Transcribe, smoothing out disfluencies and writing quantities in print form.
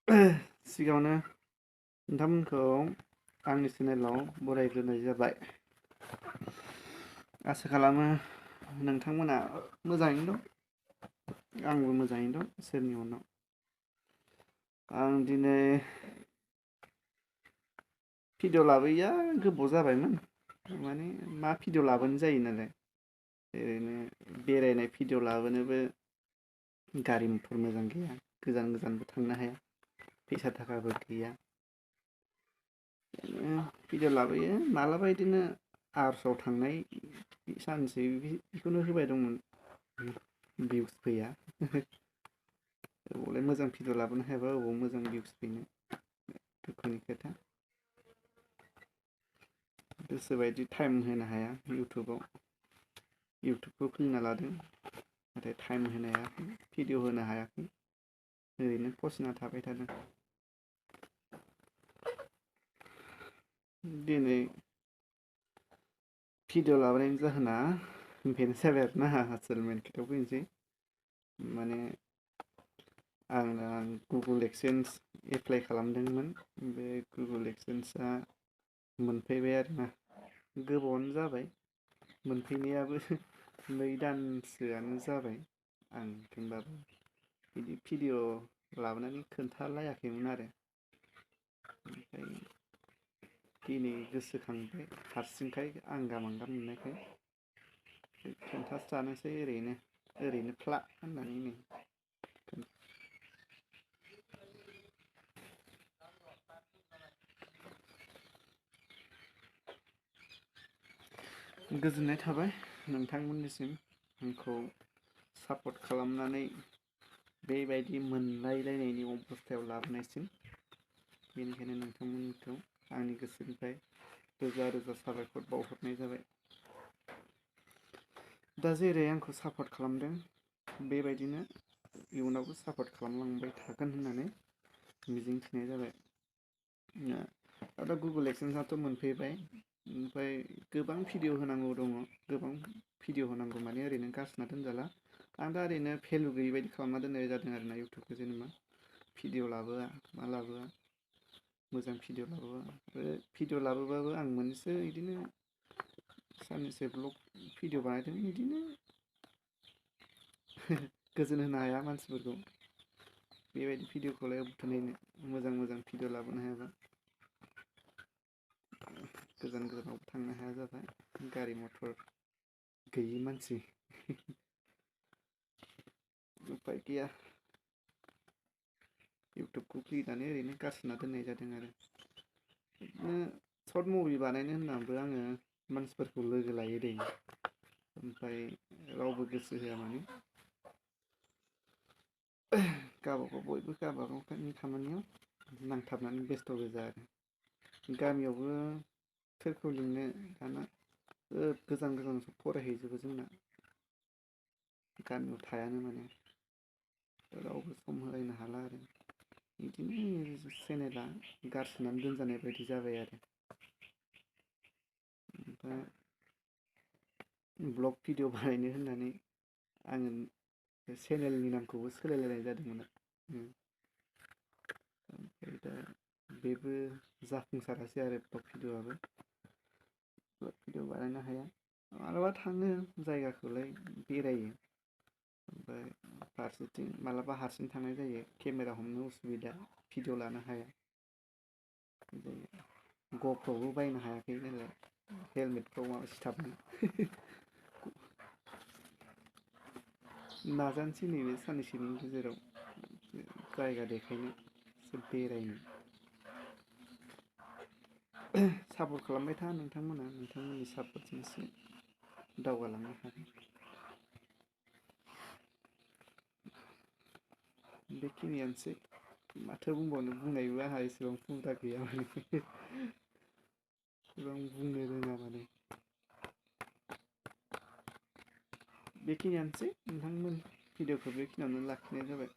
सिगाङावनो नोंथांमोनखौ आंनि चेनेलाव बरायग्रोनाय जाबाय। आसा खालामो नोंथांमोना मोजाङैनो दं, आंबो मोजाङैनो दं इसोरनि अनाव। आं दिनै भिडिअ लाबोयैया गोबाव जाबायमोन, माने मा भिडिअ लाबोनो जायो नालाय। ओरैनो बेरायनाय भिडिअ लाबोनोबो गारि मथर मोजां गैया, गोजान गोजानबो थांनो हाया, फैसा थाखाबो गैया। भिडिअ लाबोयो मालाबा बिदिनो आर्ट्सआव थांनाय सानसे बेखौनो होबाय दंमोन, भिउस फैया। अबावलाय मोजां भिडिअ लाबोनो हायाबा अबाव मोजां भिउस फैनो, दुखुनि खोथा। गोसोबायदि टाइम होनो हाया इउटुबाव। इउटुबखौ खुलिना लादों, नाथाय टाइम होनो हायाखै, भिडिअ होनो हायाखै, ओरैनो फसिना थाबाय थादों। दिनै भिडिअ लाबोनायनि जाहोना बेनो जाबाय आरोना, आसोल मेन खोथायाव फैनोसै। माने आंना गुगोल एक्सेन्स एप्लाइ खालामदोंमोन, बे गुगोल एक्सेन्सआ मोनफैबाय आरोना। गोबावानो जाबाय मोनफैनायाबो, 2 दानसोआनो जाबाय। आं होनबाबो बिदि भिडिअ लाबोनानै खोन्थालायाखैमोन आरो। ओमफ्राय दिनै गोसोखांबाय, हारसिंखाय आंगा मांगा मोननायखाय खोन्थास्रानोसै ओरैनो फ्ला होननानै नै। गोजोननाय थाबाय नोंथांमोननिसिम, आंखौ सापर्ट खालामनानै बेबायदि मोनलायलायनायनि अबस्थायाव लाबोनायसिम। बेनिखायनो नोंथांमोनखौ आंनि गोसोनिफ्राय रोजा रोजा साबायखर बावहरनाय जाबाय। दा जेरै आंखौ सापर्ट खालामदों, बेबायदिनो इयुनावबो सापर्ट खालामलांबाय थागोन होननानै मिजिंथिनाय जाबाय। दा गुगोल एक्सेन्सआथ' मोनफैबाय, ओमफ्राय गोबां भिडिअ होनांगौ दङ। गोबां भिडिअ होनांगौ माने ओरैनो गारसोना दोनजाला। आं दा ओरैनो भेलु गैयि बायदि खालामना दोननाय जादों आरोना इउटुबखौ, जेनेबा भिडिअ लाबोआ मा लाबोआ, मोजां भिडिअ लाबोआ। आरो भिडिअ लाबोबाबो आं मोननैसो बिदिनो साननैसो ब्लग भिडिअ बानायदों, बिदिनो गोजोन होनो हाया मानसिफोरखौ। बेबायदि भिडिअखौलाय अबावथो नायनो, मोजां मोजां भिडिअ लाबोनो हायाबा। गोजान गोजानावबो थांनो हाया जाबाय, गारि मथर गैयि मानसि। उफाय गैया, इउटुबखौ खुलिनानै ओरैनो गारसोना दोननाय जादों आरो। बिदिनो सर्ट मुभि बानायनो होननानैबो आङो मानसिफोरखौ लोगो लायो दै, ओमफ्राय रावबो गोसो होआ माने। गावबागाव बयबो गावबागावनि खामानियाव नांथाबनानै बेस्थ' गोजा आरो। गामियावबो सोरखौ लिंनो, दाना गोजान गोजानावसो फरायहैजोबो जोंना। गामियाव थायानो माने, रावबो सम होलायनो हाला आरो। बिदिनो चेनेला गारसोनानै दोनजानाय बायदि जाबाय आरो। ओमफ्राय ब्लग भिडिअ बानायनो होननानै आङो चेनेलनि नामखौबो सोलायलायनाय जादोंमोन। ओमफ्राय दा बेबो जाफुंसारासै आरो ब्लग भिडिअआबो। ब्लग भिडिअ बानायनो हाया, मालाबा थाङो जायगाखौलाय बेरायो, ओमफ्राय फारसेथिं मालाबा हारसिं थांनाय जायो, केमेरा हमनो उसुबिदा, भिडिअ लानो हाया। ग'प्र'बो बायनो हायाखै नालाय, हेलमेटफ्राव माबा सिथाबनो। नाजानोसै नैबे साननैसोनि गेजेराव जायगा देखायनो, एसे बेरायनो। सापर्ट खालामबाय था नोंथांमोना, नोंथांमोननि सापर्टजोंसो दावगालांनो हागोन। बेखिनियानोसै, माथो बुंबावनो, बुंनायबो आंहा एसेबां हुदा गैया माने। एसेबां बुंनो रोङा माने। बेखिनियानोसै नोंथांमोन, भिडिअखौ बेखिनियावनो लाखिनाय जाबाय।